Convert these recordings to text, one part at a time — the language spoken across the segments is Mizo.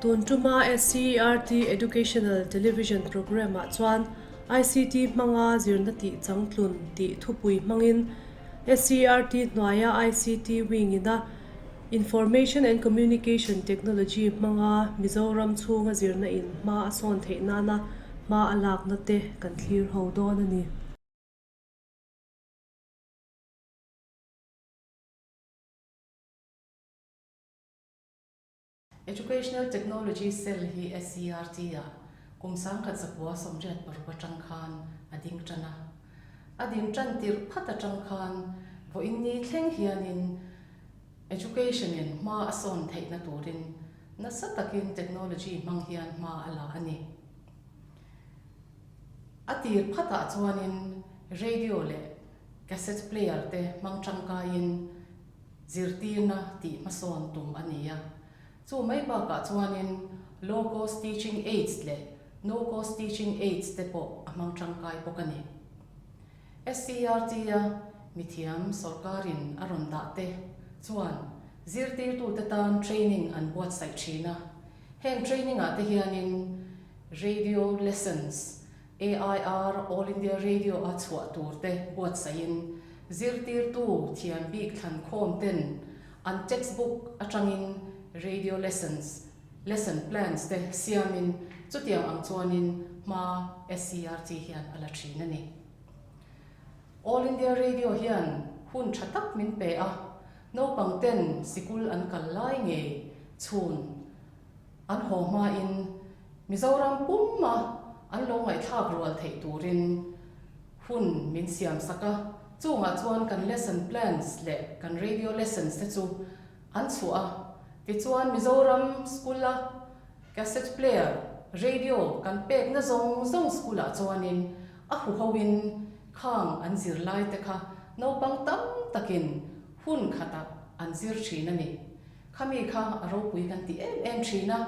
Tun tuma SCERT Educational Television Programme ah chuan ICT hmanga zirna tih changtlun tih thupui hmangin SCERT hnuaia ICT Wing ina Information and Communication Technology hmanga Mizoram chhunga zirna in hma a sawn theih nana hma a lakna te kan thlir ho dawn a ni. Educational Technology Cell hi SCERT-ah kum 1986 atang khan a ding tan a. A din tan tirh phat atang khan vawiin thleng hianin Education-in hma a sawn theihna turin nasa takin technology hmang hian hma a la a ni. A tir phatah chuanin radio leh cassette player te hmang tangkaiin zirtirna tih hmasawn tum a ni a. Chu mai bakah chuanin low cost teaching aids leh no cost teaching aids te pawh a hmang tangkai bawk a ni. SCERT-a mithiam sawrkarin a rawn dah te chuan zirtirtute tan training an buatsaih thin a. Heng training-ah te hianin radio lessons, AIR, All India Radio a chhuah tur te buatsaihin zirtirtu thiam bik thlankhawm ten an textbook atangin radio lessons, lesson plans te siamin chutiang ang chuanin hma SCERT hian a la thin a ni. All India Radio hian hun tha tak min pe a, naupang ten sikul an kal lai ngei chhun An haw hmain Mizoram puma an lo ngaihthlak rual theih turin hun min siam sak a, chungah chuan kan lesson plans leh kan radio lessons te chu an chhuah a. Tichuan Mizoram school-a cassette player, radio kan pekna zawng zawng school-ah chuanin a huhoin khang an zirlai te kha naupang tam takin hun khatah an zir thin a ni. Khami kha a ropui kan ti em em thin a,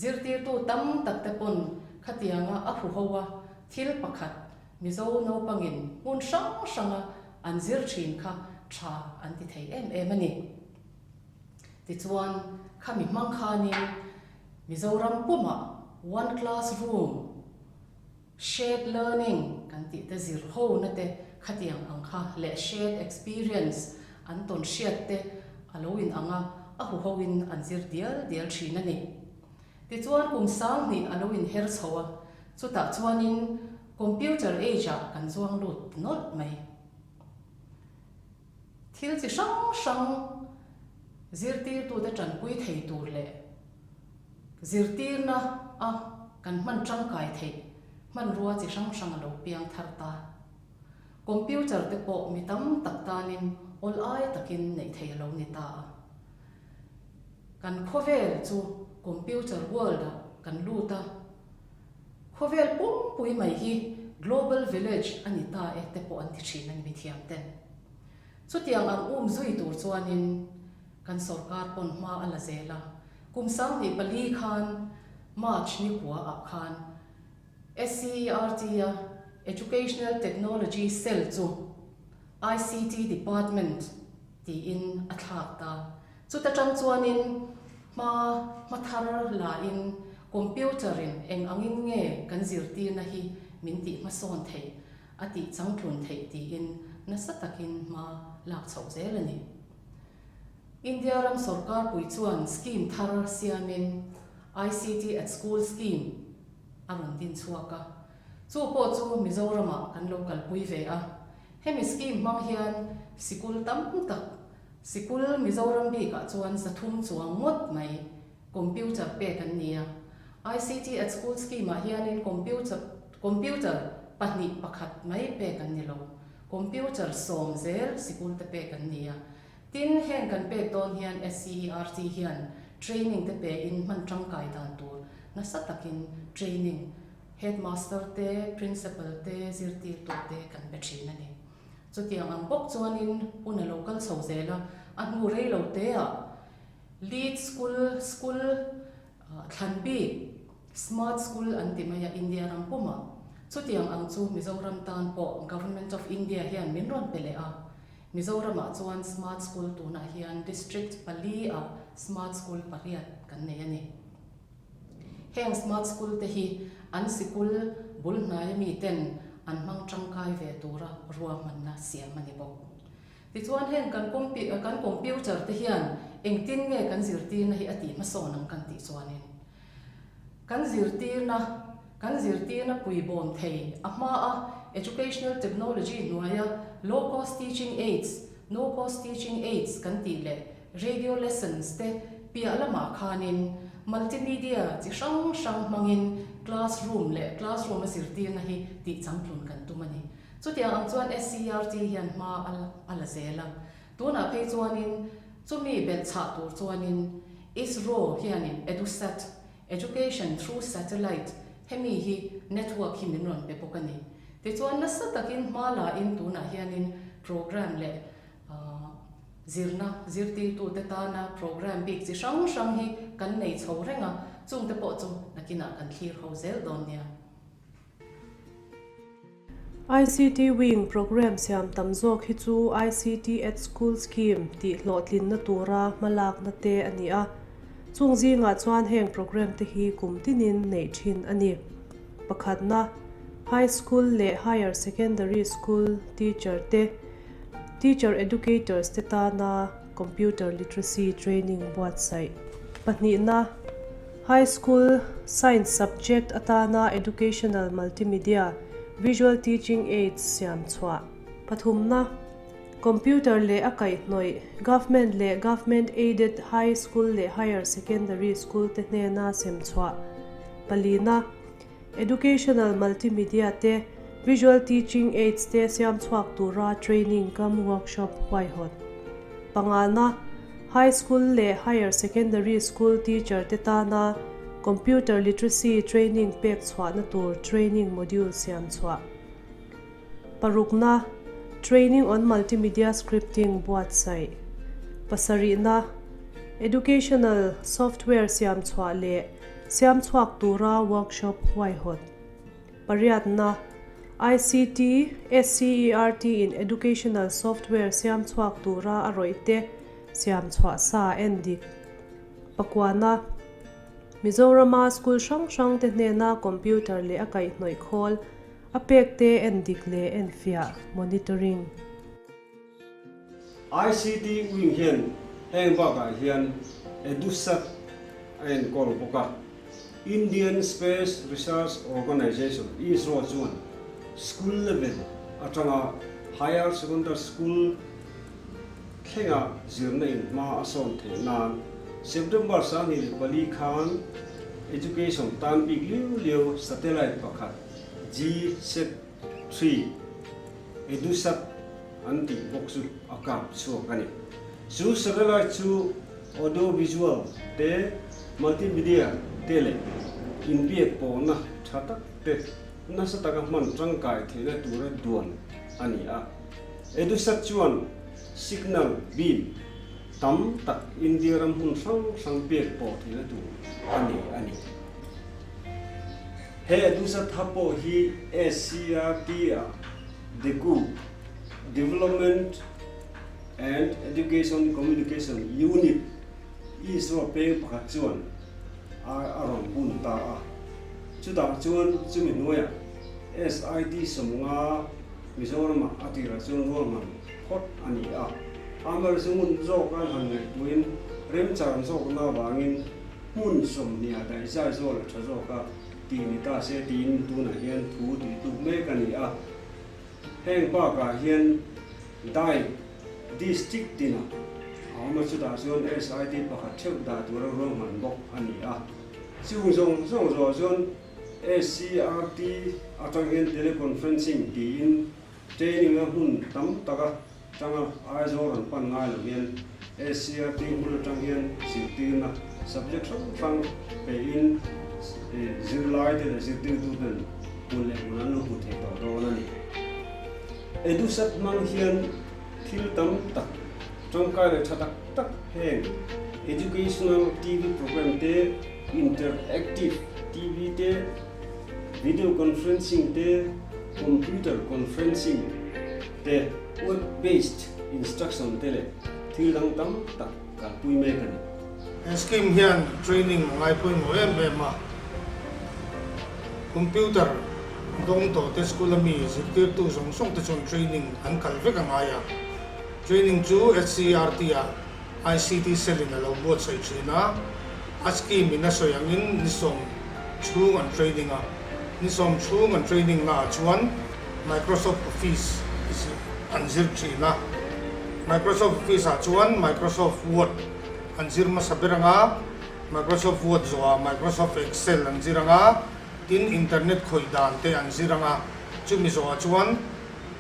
zirtirtu tam tak te pawn khatianga a huho a, thil pakhat Mizo naupangin hmun hrang hranga an zir thin kha tha an ti thei em em a ni. Tichuan, khami hmang khanin Mizoram pumah One Class Room, Shared learning kan tih te zir ho na te khatiang ang kha leh shared experience an tawn hriat te a lo in ang a, a huho in an zir dial dial thin a ni. Tichuan kum 2000 a lo in her chho a, chutah chuanin computer age ah kan zuang lut nawlh mai. Thil chi hrang hrang zirtirtute tanpui thei tur leh zirtirna a kan hman tangkai theih hmanrua chi hrang hrang a lo piang thar ta. Computer te pawh mi tam tak tanin awl ai takin neih thei a lo ni ta a. Kan khawvel chu computer world ah kan lut a, khawvel pumpui mai hi global village a ni ta e te pawh an ti thin a ni mithiam ten. Chutiang ang um zui tur chuanin kan sorkar pawn hma a la zel a, kum 2004 khan March ni kua ah khan SCERT-a Educational Technology Cell chu ICT Department tiin a thlak ta. Chuta tang chuanin hma hma thar lain computer-in eng angin nge kan zirtirna hi min tih hmasawn theih a tih changtlun theih tiin nasa takin hma lak chhoh zel a ni. India ram sorkar pui chuan scheme thar siamin ICT at School Scheme a rawn din chhuak a, chu pawh chu Mizoramah kan lo kalpui ve a. Hemi scheme hmang hian sikul tam tak, sikul Mizoram bikah chuan 300 chuang ngawt mai computer pek an ni a. ICT at School scheme-ah hianin computer computer pahnih pakhat mai pek an ni lo, computer 10 zel sikul te pek an ni a. Tin, heng kan pek dawn hian SCERT hian training te pein hman tangkai dan tur nasa takin training Headmaster te, Principal te, zirtirtu te kan pe thin a ni. Chutiang ang bawk chuanin hun a lo kal chho zel a, a hnu rei lo teah Lead School, School thlan bik, Smart School an ti mai a India ram pumah. Chutiang ang chu Mizoram tan pawh Government of India hian min rawn pe leh a. Mizoramah chuan Smart School tunah hian District pali ah Smart School pariat kan nei a ni. Heng smart school te hi an sikul bul hnaia miten an hmang tangkai ve tura ruahmanna siam a ni bawk. Tichuan heng kan kan computer te hian engtin nge kan zirtirna hi a tih hmasawn ang kan tih chuanin kan zirtirna kan zirtirna puibawm thei a hmaa educational technology hnuaia low cost teaching aids no cost teaching aids kan tih leh radio lessons te piah lamah khanin multimedia chi hrang hrang hmangin classroom leh classroom a zirtirna hi tih changtlun kan tum a ni. Chutiang ang chuan SCERT hian hma a la zel a, tunah phei chuanin chumi belh chhah tur chuanin ISRO hianin EduSat, Education Through Satellite, hemi hi network hi min rawn pe bawk a ni. Tichuan nasa takin hma la in tunah hianin program leh zirna zirtirtute tana program bik chi hrang hrang hi kan nei chho reng a, chungte pawh chu nakinah kan thlir ho zel dawn nia. ICT Wing programme siam tam zawk hi chu ICT at School Scheme tih hlawhtlinna tura hmalakna te a ni a. Chung zingah chuan heng programme te hi kum tinin neih thin a ni. Pakhatna, High School leh Higher Secondary School teacher te, teacher educators te tana computer literacy training buatsaih. Pahnihna, High School Science subject atana Educational Multimedia Visual Teaching Aids siam chhuah. Pathumna, Computer leh a kaihhnawih Government leh Government Aided High School leh Higher Secondary School te hnena sem chhuah. Palina, Educational Multimedia te Visual Teaching Aids te siam chhuak tura training cum workshop huaihawt. Pangana, High School leh Higher Secondary School teacher te tana Computer Literacy training pek chhuahna tur training module siam chhuah. Parukna, Training on Multimedia Scripting buatsaih. Pasarihna, Educational Software siam chhuah leh siam chhuak tura workshop huaihawt. Pariatna, ICT, SCERT in Educational Software siam chhuak tura a rawih te siam chhuah sa en dik. Pakuana, Mizorama school hrang hrang te hnena computer leh a kaihhnawih khawl a pek te en dik leh en fiah, monitoring. ICT wing hian heng bakah hian EduSat a enkawl bawk a. Indian Space Research Organisation, ISRO, chuan school level atanga higher secondary school thlenga zirna in hma a sawn theih nan September 24 khan Education tan bik liu liu satellite pakhat GSAT 3 EduSat an tih bawk chu a kap chhuak a ni. Chu satellite chu audio visual te, multimedia te leh inbiak pawhna tha tak te nasa taka hman tangkai theihna tura duan a ni a. EduSat chuan signal beam tam tak India ram hmun hrang hrang pek pawh theihna tur a nei a ni. He EduSat hub pawh hi SCERT-a DECU, Development and Education Communication Unit, ISRO peng pakhat chuan a rawn bun ta a. Chutah chuan chumi hnuaiah SIT 50 Mizoramah a tirah chuan ruahman phawt a ni a. Amaherawhchu ngun zawk an han ngaihtuahin remchang zawkna avangin hmun 20 ah daihzai zawl a tha zawk a tih ni ta se tiin tunah hian thu tih tluk mek a ni a. Heng bakah hian Dai District tinah a awm a, chutah chuan SIT pakhat theuh dah tura ruahman bawk a ni a. Chung zawng zawng zawh chuan SCRT atang hian Teleconferencing tiin training a hmun tam taka tanga Aizawl rawn pan ngai lo hian SCRT hmun atang hian zirtirna subject hrang hrang pein zirlaite leh zirtirtuten hmun leh hmun an lo hmu thei tawh dawn a ni. EduSat hmang hian thil tam tak tangkai leh tha tak tak heng Educational TV program te, Interactive TV te, Video Conferencing te, Computer Conferencing te, Web Based Instruction te leh thil dang tam tak kalpui mek a ni. He scheme hian training a ngai pawimawh em em a. Computer dawng tawh te school a mi zirtirtu zawng zawng te chuan training an kal vek a ngai a. Training chu SCERT ah ICT cell in a lo buatsaih thin a, a scheme in a sawi angin ni 10 chhung an training a, ni 10 chhung an training na ah chuan Microsoft Office an zir thin a, Microsoft Office ah chuan Microsoft Word an zir hmasa ber anga, Microsoft Word zawhah Microsoft Excel an zir anga, tin internet khawih dan te an zir anga, chumi zawhah chuan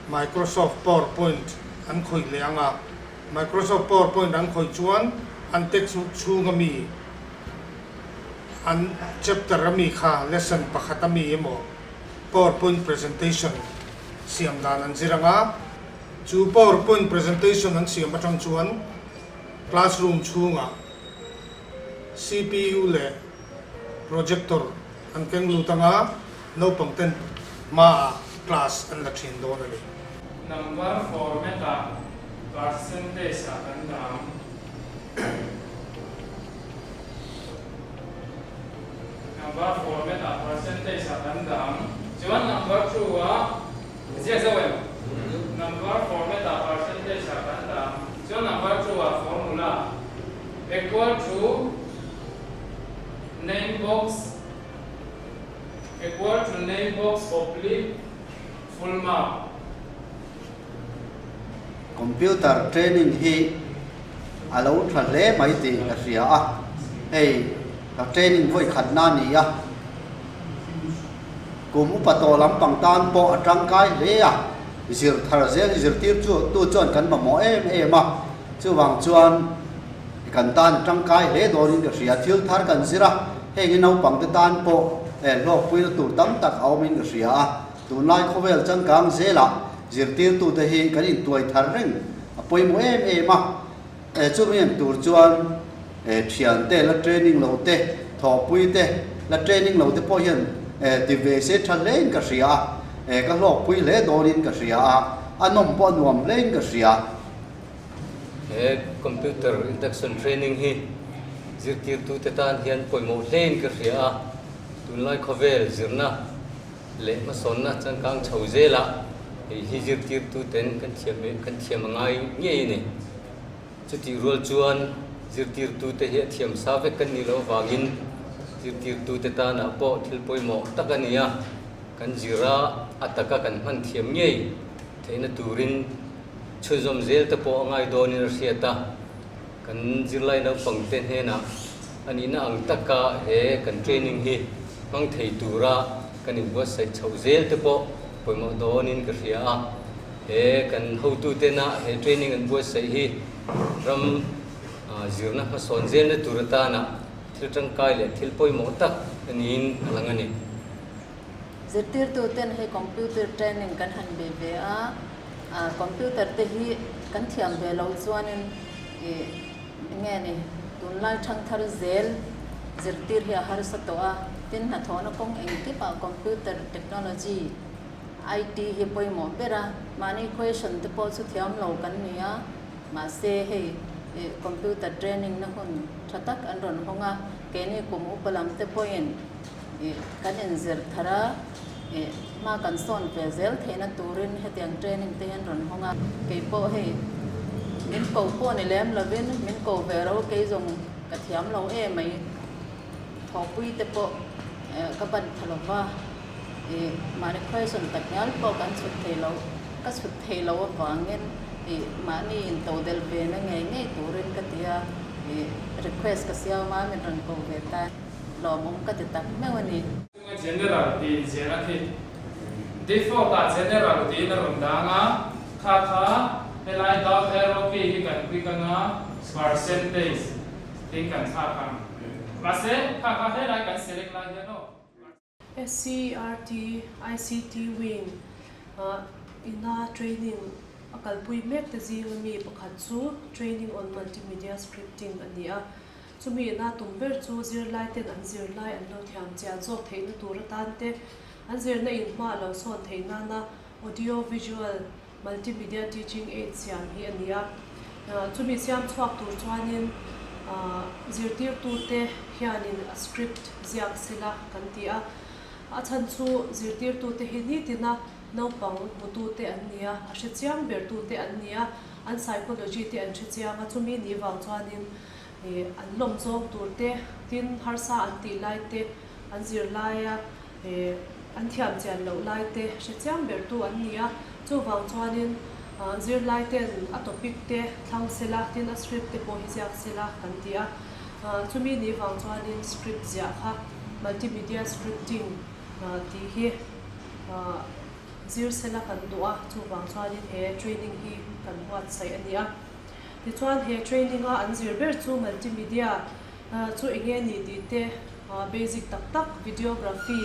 Microsoft PowerPoint an khawih leh anga. Microsoft PowerPoint an khawih chuan an textbook chhung a mi an chapter a mi kha lesson pakhat a mi emaw PowerPoint presentation siam dan an zir ang a, chu PowerPoint presentation an siam atang chuan classroom chhungah CPU leh projector an keng lut ang a, naupang ten hmaah class an la thin dawn a ni. Number format ah percentage ah kan dah ang. Number format ah percentage ah kan dah ang. Chuan number 2 ah ziak zauh em? Number format ah percentage ah kan dah ang. Chuan number 2 ah formula equal to name box equal to name box oblique full mark. Computer training hi a lo tha hle mai tih ka hria a, hei ka training vawi khatna a ni a, kum upa tawh lampang tan pawh a tangkai hle a, zir thar zel hi zirtir chu tu chuan kan mamawh em em a, chuvang chuan kan tan a tangkai hle dawnin ka hria, thil thar kan zir a, heng hi naupangte tan pawh hlawkpuina tur tam tak a awmin ka hria a. Tunlai khawvel changkang zelah zirtirtute hi kan intuai thar reng a pawimawh em em a, chumi en tur chuan thiante la training lo te, thawhpui te la training lo te pawh hian ti ve se tha hlein ka hria a, ka hlawkpui hle dawnin ka hria a, a nawm pawh a nuam hlein ka hria. He computer induction training hi zirtirtute tan hian pawimawh hlein ka hria a, tunlai khawvel zirna leh hmasawnna changkang chho zelah hei hi zirtirtuten kan thiam kan thiam a ngai ngei a ni. Chutih rual chuan zirtirtute hi a thiam sa vek kan nih loh avangin zirtirtute tanah pawh thil pawimawh tak a ni a, kan zira a taka kan hman thiam ngei theihna turin chhunzawm zel te pawh a ngai dawnin a hriat a, kan zirlai naupangte hnenah A nihna ang taka he kan training hi hmang thei tura kan inbuatsaih chhoh zel te pawh pawimawh dawnin ka hria a. He kan hotutena he training an buatsaih hi ram zirna hmasawn zelna tur atana thil tangkai leh thil pawimawh tak a niin a lang a ni. Zirtirtuten hei computer training kan han be ve a, computer te hi kan thiam ve lo chuanin ih Enge ni, tunlai thangthar zel zirtir hi a harsa tawh a, tin hnathawhna kawng engkipah computer technology, IT hi pawimawh ber a, mahni question te pawh chu thiam lo kan ni a, mahse hei ih computer training na hun tha tak an rawn hawng a, keini kum upa lam te pawhin ih kan inzir thar a, ih hma kan sawn ve zel theihna turin hetiang training te hi an rawn hawng a, keipawh hei min ko pawh ni lem lovin min ko ve ro kei zawng ka thiam lo em mai thawhpui te pawh ka ban tha lo va ih mahni question tak ngial pawh kan chhut thei lo ka chhut thei lo avangin ih mahni in to del ve na ngei ngei turin ka ti a ih request ka siam a min rawn ko ve ta lawmawm ka ti tak meuh a ni. Chunga General tih inziahna khi default ah General tiin a rawn dang a, kha kha helai down arrow key hi kan click anga percentage tiin kan thlak ang. Mahse kha kha helai kan select lai hian aw. SCERT ICT Wing ah ina training a kalpui mek te zinga mi pakhat chu Training on Multimedia Scripting a ni a. Chumi ina tum ber chu zirlai ten an zirlai an lo thiam chian zawk theihna tur atan te, an zirna in hma a lo sawn theih nana audio visual multimedia teaching aid siam hi a ni a. Chumi siam chhuak tur chuanin zirtirtute hianin a script ziak sela kan ti a. A chhan chu zirtirtute hi nitina naupang hmutute an ni a, a hrechiang bertute an ni a, an psychology te an hrechiang a, chumi ni vang chuanin ih an lawm zawng tur te, tin harsa an tih lai te, an zir laia ih an thiam chian loh lai te hrechiang bertu an ni a, chuvang chuanin zirlai ten a topic te thlang sela, tin a script te pawh hi ziak sela kan ti a, chumi ni vang chuanin script ziah kha multimedia scripting tih hi zir sela kan duh a, chuvang chuanin he training hi kan buatsaih a ni a. Tichuan he training a an zir ber chu multimedia chu eng nge ni tih te, basic tak tak videography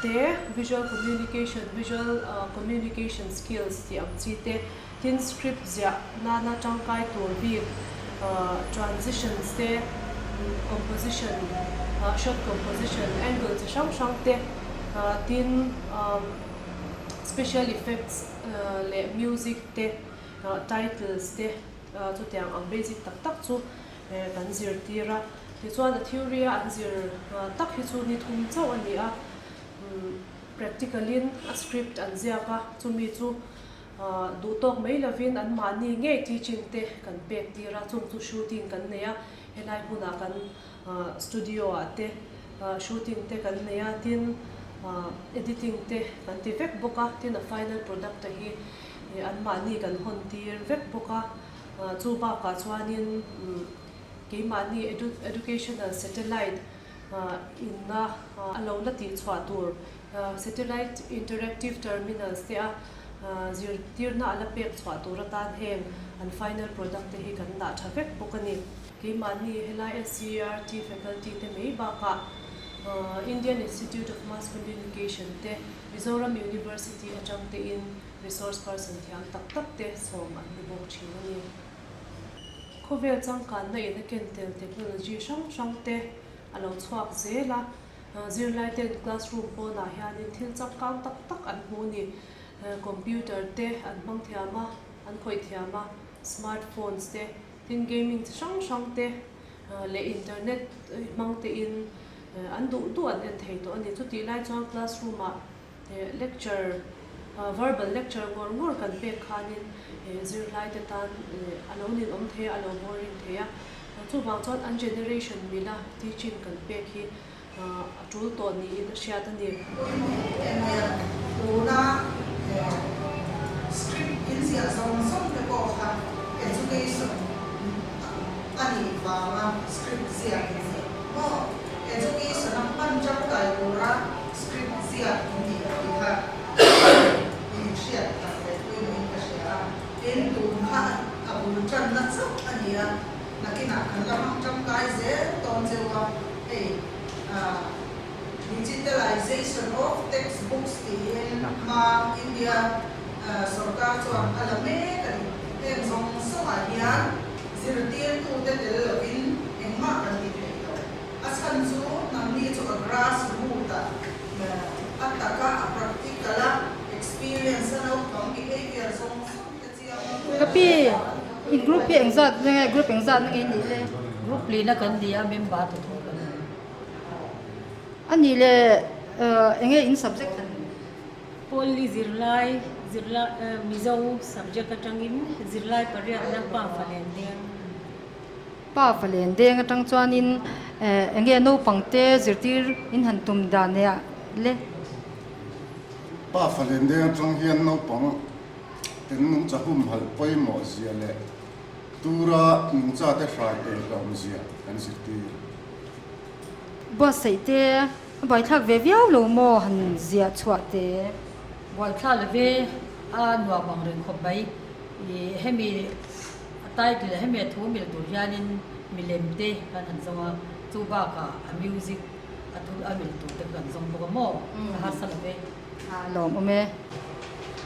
te, visual communication, visual communication skills tih ang chi te, tin script ziah nana tangkai tur bik transitions te, composition, shot composition, angle chi hrang hrang te, tin special effects leh music te, titles te chutiang ang basic tak tak chu kan zirtir a. Tichuan a theory a an zir tak hi chu ni thum chauh a ni a, practical in a script an ziak a, chumi chu duh tawk mai lovin an mahni ngei teaching te kan pek tir a, chung chu shooting kan nei a, helai hmunah kan studio ah te shooting te kan nei a, tin editing te kan ti vek bawk a, tin a final product a hi an mahni kan hawn tir vek bawk a, chu bakah chuanin keimahni educational satellite inna a lo la tih chhuah tur satellite interactive terminals te a zirtirna a la pek chhuah tur atan heng an final product te hi kan dah tha vek bawk a ni. Keimahni helai SCERT faculty te mai bakah Indian Institute of Mass Communication te Mizoram University atang tein resource person thiam tak tak te sawm an ni bawk thin a ni. Khawvel changkanna in a ken tel technology hrang hrang te a lo chhuak zel a, zirlai ten classroom pawnah hianin thil changkang tak tak an hmu a ni. Computer te an hmang thiam a, an khawih thiam a, smart phones te, tin gaming chi hrang hrang te leh internet hmang tein an duh duh an en thei tawh a ni. Chutih lai chuan classroom ah Lecture, verbal lecture ngawr ngawr kan pek khanin zirlaite tan a lo ninawm thei a, a lo boring thei a. Chuvang chuan an generation mila teaching kan pek hi a tul tawh niin a hriat a ni. Pawimawh em em mai a, tuna script inziah zawng zawng te pawh kha education a nih vanga script ziak inziah maw? Education a hman tangkai tura script ziak in nih tih kha in hriat tak leh pawimawhin ka hria a. Tin, tun kha a bul tanna chauh a ni a, nakinah kan la hmang tangkai zel dawn cheu a, hei Digitalization of Textbooks tiin hma India sorkar chuan a la mek a ni. Heng zawng zawngah hian Zirtirtute tel lovin engmah kan ti thei lo. A chhan chu nangni chu a grass root ah a taka a practical a experience a naupang behavior zawng zawng te chiang Ka pi, i group hi engzat nge group engzat na nge i nih le? Group lina kan ni a, member pathum kan ni. A nih le enge in subject han? Pawlli zirlai, zirlai, Mizo subject atangin zirlai pariatna Pa Falen Deng. Pa Falen Deng atang chuanin eng nge naupangte zirtir in han tum dan nia le? Pa Falen Deng atang hian naupang ten nungcha humhalh pawimawh zia leh tura nungchate hrai ei hlawm zia kan zirtir. Buatsaih te A buaithlak ve viau lo maw han ziah chhuah te? Buaithlak lo ve, a nuam ang reng khawp mai. I hemi a title hemi a thu mil tur hianin milem te kan han zawng a, chu bakah a music a thu a mil tur te kan zawng bawk a maw? A harsa lo ve. A lawmawm e.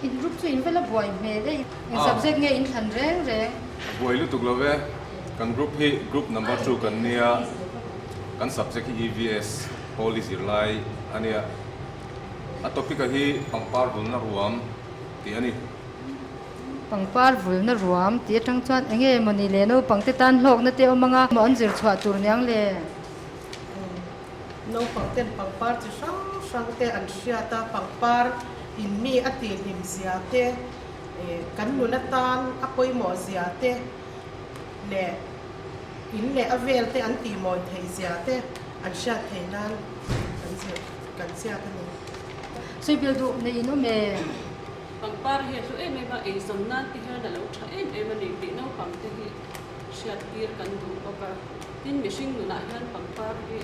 In group chu in va la buai hmel e, eng subject nge in thlan reng reng? A buai lutuk lo ve, kan group hi group number two kan nia, kan subject hi EVS, Holy zirlai a nia. A topic a hi pangpar vulna ruam tih a ni. Pangpar vulna ruam tih atang chuan eng nge mawni le naupangte tan hlawkna te awm anga maw an zir chhuah tur niang le? Naupang ten pangpar chi hrang hrang te an hriat a, pangpar in mi a tihhlim zia te, kan nun atan a pawimawh zia te leh in leh a vel te an tihmawi theih zia te an hriat theih nan kan zir kan ziak a ni. Sawibial duh nei in awm e. Pangpar hi a hlu em em a, eizawn nan te hian a lo tha em em a ni tih naupang te hi hriattir kan duh bawk a. Tin, mihring nunah hian pangpar hi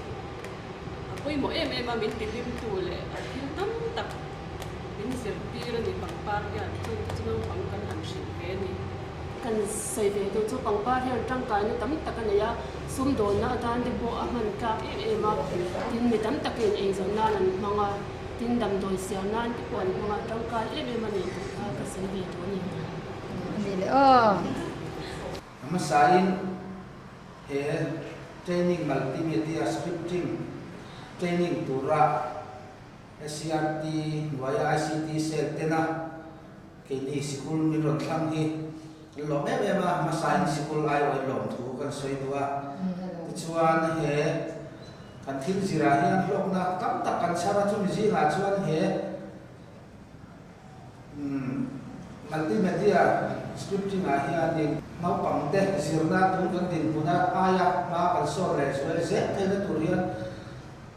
a pawimawh em em a, min tihlimtu leh a thil tam tak min zirtir a ni pangpar hian, chung te chu naupang kan han hrilh ve a ni. Kan sawi ve duh chu pangpar hian tangkaina tam tak a nei a, sumdawnna atan te pawh a hman tlak em em a, tin mi tam takin eizawn nan an hmang a, tin damdawi siam nan te pawh an hmang a, tangkai em em a ni tih kha ka sawi ve duh a ni. A ni leh aw. A hmasain he training multimedia scripting training tura SCRT hnuaia ICT cell tena keini sikul min rawn thlang hi kan lawm em em a, hmasain sikul aiawhin lawmthu kan sawi duh a. Tichuan he kan thil zirah hian hlawkna tam tak kan chhar a, chumi zingah chuan he Multimedia scripting ah hianin naupangte zirna tun kan dinhmuna aia hma kan sawn leh zual zel theihna tur hian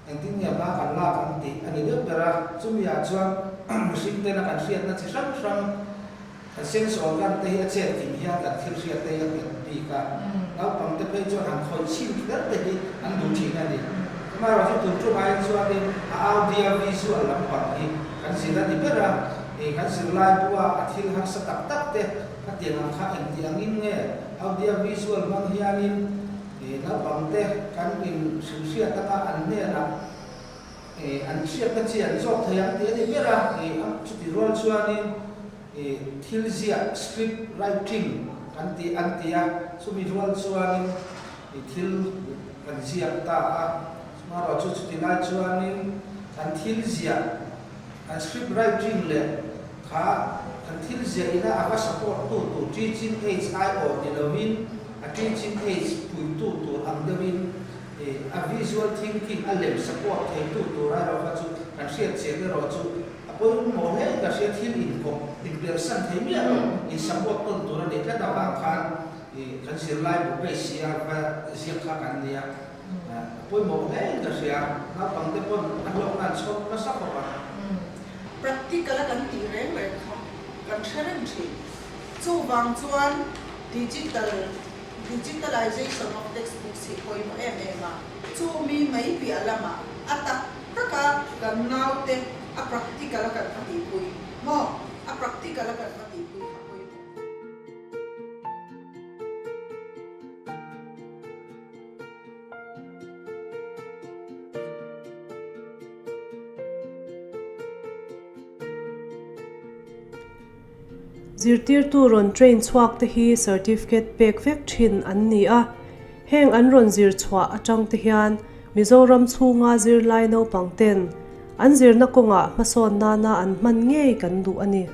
engtin nge hma kan lak ang tih a ni deuh ber a. Chumi ah chuan mihring tena kan hriatna chi hrang hrang kan sense organ te hi a chet kim hian kan thil hriat te hi a nghet bik a. Naupangte phei chuan han khawih chhin kher te hi an duh thin a ni. Amaherawhchu tun tumah chuanin a audio visual lampang hi Kan zir a ni ber a, ih kan zirlai bua a thil harsa tak tak te ka tiang ang kha engti angin nge audio visual hmang hianin ih naupang te kan in hrilhhriat anga an hnenah ih an hriatna chi an zawk thei ang tih a ni ber a, ih chuti rual chuanin ih thil ziah script writing kan tih an ti a, chumi rual chuanin ih thil kan ziak ta a. Chumaraw chu chuti lai chuanin kan thil ziah, kan script writing leh kha kan thil ziah ina a va support tu tur teaching aids aiawh ni lovin a teaching aids puitu tur ang deuhin a visual thinking a lem support theitu tur erawh kha chu kan hriat chian erawh chu a pawimawh hle ka hria thil inkawp inpersan thei miah lo in support tawn tur a nih tlat avang khan kan zirlai bu base hi a va ziak kha kan nia. A pawimawh hle in ka hria, naupangte pawn a hlawkna an chhawp nasa khawp a. Practical a kan tih reng reng kha kan hre reng thin. Chuvang chuan digital, digitalization of textbooks hi pawimawh em em a. Chu mi mai piah lamah a tak taka kan naute a practical a kan va tihpui maw? A practical a kan va tihpui kha pawimawh. Zirtirtu rawn train chhuak te hi certificate pek vek thin an ni a, heng an rawn zir chhuah atang te hian Mizoram chhunga zirlai naupang ten an zirna kawngah hmasawn nana an hman ngei kan duh a ni.